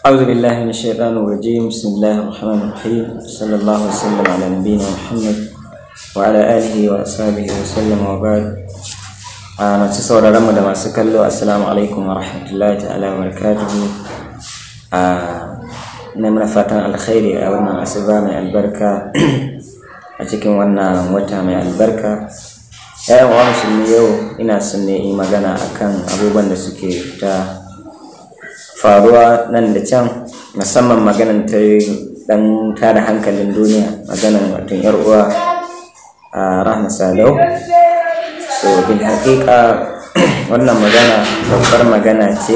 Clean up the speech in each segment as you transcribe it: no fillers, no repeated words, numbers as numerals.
أعوذ بالله من الشيطان الرجيم. بسم الله الرحمن الرحيم. صلى الله وسلم على نبينا محمد وعلى آله وأصحابه وسلم وبعد. Masu sauraron mu da masu kallo, assalamu alaikum wa rahmatullahi ta'ala wa barakatuhu. Ina muna fatan alkhairi a wannan asuba mai albarka, a cikin wannan wata mai albarka. 'Yan uwa musulmi, yau ina son ne yi magana akan abubuwan da suke ta faruwa nan da can, musamman maganan ta dan tada hankalin duniya, maganan wato yar uwa a Rahma Sadau. So bil haƙiƙa wannan magana babbar magana ce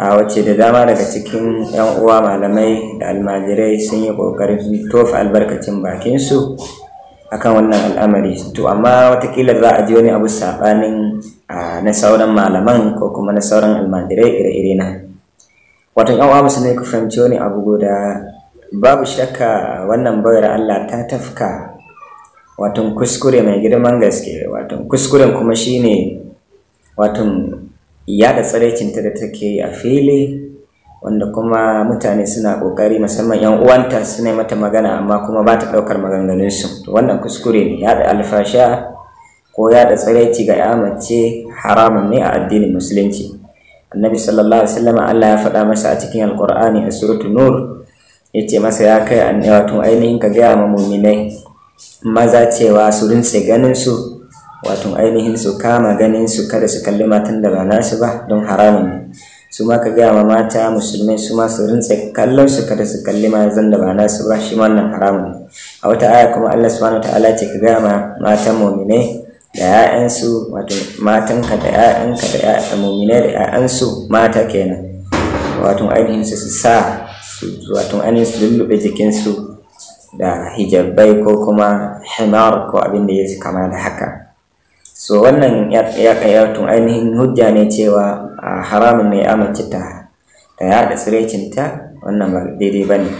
a wacce da dama daga cikin 'yan uwa malamai da almajirai sun yi ƙoƙarin tofa albarkacin bakinsu akan wannan al'amari. To amma watakila za a ji wani abu saɓanin na sauran malaman ko kuma na sauran almajirai ire-ire na. Wato 'yan uwa musulmi, ku fahimci wani abu guda: babu shakka wannan bayar Allah ta tafka wato kuskure mai girman gaske. Wato kuskuren kuma shine wato yaɗa tsiraicinta da take a fili, wanda kuma mutane suna ƙoƙari, musamman 'yan uwanta, suna yi mata magana amma kuma ba ta ɗaukar maganganunsu. To wannan kuskure ne. Yaɗa alfasha ko yaɗa tsiraici ga 'ya mace haramun ne a addinin Musulunci. Annabi sallallahu alaihi wasallam, Allah ya faɗa masa a cikin Alƙur'ani a Suratul Nur, yace masa, ya kai wato ainihin ka gaya ma muminai maza cewa su rintse ganin su, wato ainihin su kama ganin su, kada su kalli matan da ba nasu ba, don haramun ne. Su ma ka gaya ma mata musulmai su ma su rintse kallon su, kada su kalli mazan da ba nasu ba, shi wannan haramun ne. A wata aya kuma Allah subhanahu wataala ce ka gaya ma matan muminai da 'ya'yansu, wato matanka da 'ya'yanka da 'ya'yan muminai da 'ya'yansu mata kenan, wato ainihin su sa wato ainihin su lullube jikinsu da hijabai ko kuma himar ko abin da ya kama da haka. So wannan ya wato ainihin hujja ne cewa haramun ne ya mace ta yaɗa tsiraicinta. Wannan ba daidai ba ne.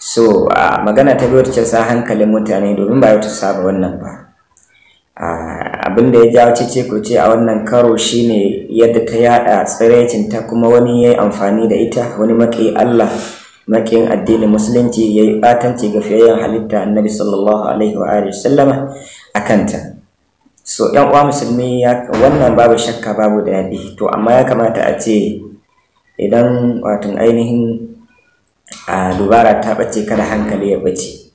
So magana ta biyu ta sa hankalin mutane, domin ba ta saba wannan ba, abin da ya jawo cece kuce a wannan karo shine yadda ta yaɗa tsiraicinta, kuma wani ya yi amfani da ita, wani maƙiyi Allah, maƙiyin addinin Musulunci, ya yi ɓatanci ga fiyayyen halitta Annabi sallallahu alaihi wa alihi sallama a kanta. So 'yan uwa musulmi, wannan babu shakka babu daɗi. To amma ya kamata a ce idan wato ainihin a dubara ta ɓace, kada hankali ya ɓace.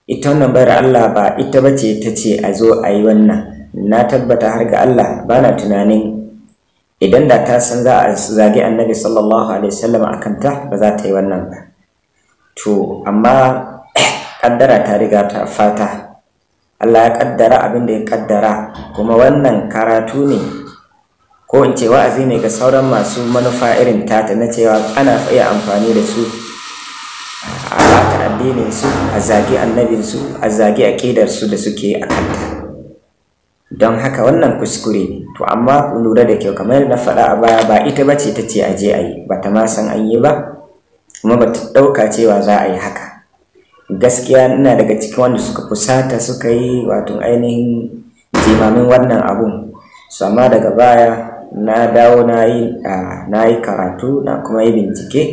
Ita wannan bayar Allah ba ita bace ta ce a zo a yi wannan. Na tabbata har ga Allah bana tunanin idan da ta san za a zagi Annabi sallallahu alaihi wasallam a kanta, ba za ta yi wannan ba. To amma kaddara ta riga ta fata. Allah ya kaddara abin da ya kaddara. Kuma wannan karatu ne, ko in ce wa'azi ne, ga sauran masu manufa irin tata, na cewa ana iya amfani da su a bata addinin su, a zagi annabin su, a zagi aƙidar su da suke a kanta. Don haka wannan kuskure ne. To amma ku lura da kyau, kamar yadda na faɗa a baya, ba ita bace ta ce a je a yi, ba ta ma san an yi ba, kuma ba ta ɗauka cewa za a yi haka. Gaskiya ina daga cikin wanda suka fusata, suka yi wato ainihin jimamin wannan abun. Su amma daga baya na dawo na yi karatu, na kuma yi bincike,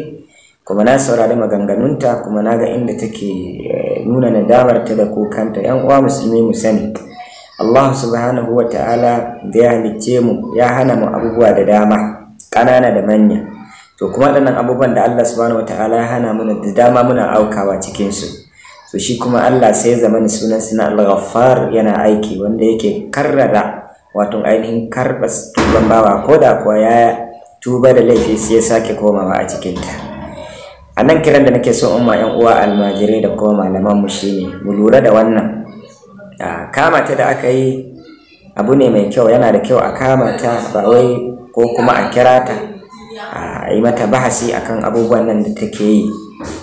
kuma na saurari maganganunta, kuma na ga inda take nuna nadamarta da kukanta. 'Yan uwa musulmi, mu sani Allah subhanahu wa ta'ala da ya halicce mu ya hana mu abubuwa da dama, ƙanana da manya. To kuma waɗannan abubuwan da Allah subhanahu wa ta'ala ya hana mu da dama, muna aukawa cikin su. So shi kuma Allah sai ya zama sunan suna Al-Ghaffar, yana aiki wanda yake karrara wato ainihin karɓa tuban bawa, ko da kuwa ya tuba da laifi sai ya sake komawa a cikinta. A nan kiran da nake so umma 'yan uwa almajirai da kuma malaman mu shine mu lura da wannan. Kama ta da aka yi abu ne mai kyau. Yana da kyau a kama ta, ba wai ko kuma a kira ta a yi mata bahasi akan abubuwan nan da take yi,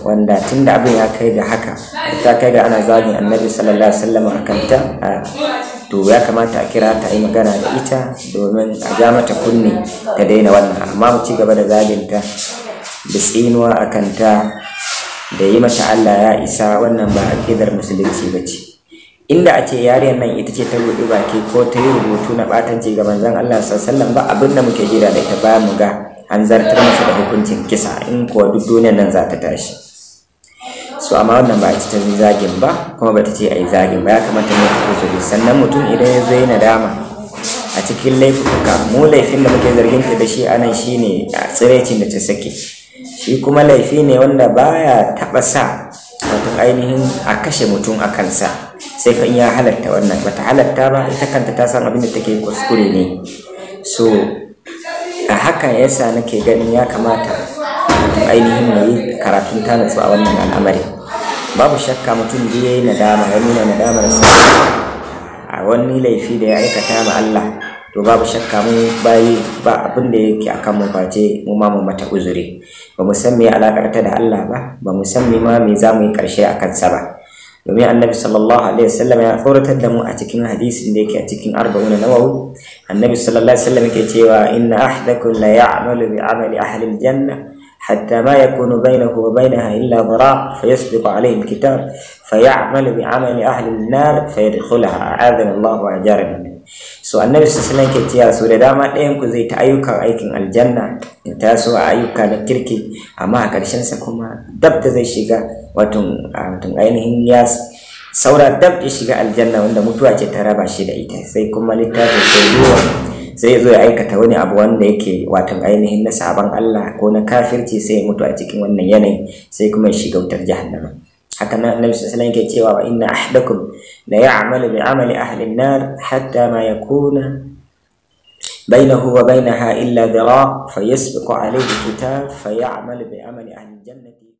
wanda tun da abin ya kai ga haka, ta kai ga ana zagin Annabi sallallahu alaihi wasallam a kanta, to ya kamata a kira ta, yi magana da ita domin a ja mata kunne ta daina wannan. Amma mu ci gaba da zaginta da tsinuwa a kanta da yi mata Allah ya isa, wannan ba aƙidar Musulunci ba ce. Inda a ce yariyar nan ita ce ta buɗe baki ko ta yi rubutu na ɓatanci ga Manzon Allah sallallahu alaihi wasallam, ba abin da muke jira da ita bayan mu ga An zartar masa da hukuncin kisa in kuwa duk duniyar nan za ta tashi. So amma wannan ba a ci ta zagin ba, kuma ba ta ce a yi zagin ba. Ya kamata ne ta uzuri. Sannan mutum idan ya zo yi nadama a cikin laifuka, mu laifin da muke zargin ta da shi anan shine a tsirecin da ta sake. Shi kuma laifi ne wanda baya taɓa sa wato ainihin a kashe mutum a kansa, sai fa in ya halatta wannan. Bata halatta ba, ita kanta ta san abin da take kuskure ne. So a hakan yasa nake ganin ya kamata ainihin mu yi karatun ta natsu a wannan al'amari. Babu shakka mutum da yayi nadama, ya nuna nadamarsa a wani laifi da ya aikata ma Allah, to babu shakka mu bayi ba abin da yake akan mu face mu ma mu mata uzuri. Ba mu san me alakar ta da Allah ba, ba mu san me ma me za mu yi karshe a kansa ba. Domin Annabi sallallahu alaihi wasallam ya tsoratar da mu a cikin hadisin da yake a cikin Arba'una Nawawi. Annabi sallallahu alaihi wasallam yake cewa inna ahadakum la ya'malu bi 'amali ahli al-janna hatta ma yakunu bainahu wa bainaha illa dhira' fayasbiqu alayhi al-kitab fayamalu bi 'amali ahli an-nar fayadkhulaha, a'adana Allah wa ajarana. So Annabi sallallahu alaihi wasallam yake cewa so da dama ɗayan ku zai ta ayyukan aikin aljanna, ya taso a ayyuka na kirki, amma a ƙarshen sa kuma dab da zai shiga wato ainihin ya saura dab ya shiga aljanna wanda mutuwa ce ta raba shi da ita, sai kuma littafin sai zuwa sai zo ya aikata wani abu wanda yake wato ainihin na sabon Allah ko na kafirci, sai ya mutu a cikin wannan yanayi, sai kuma ya shiga wutar jahannama. Haka nan Annabi sallallahu alaihi wasallam yake cewa wa inna ahadakum la ya'malu bi 'amali ahli an-nar hatta ma yakuna bainahu wa bainaha illa dhira' fayasbiqu alayhi al-kitab fayamalu bi 'amali ahli al-jannati.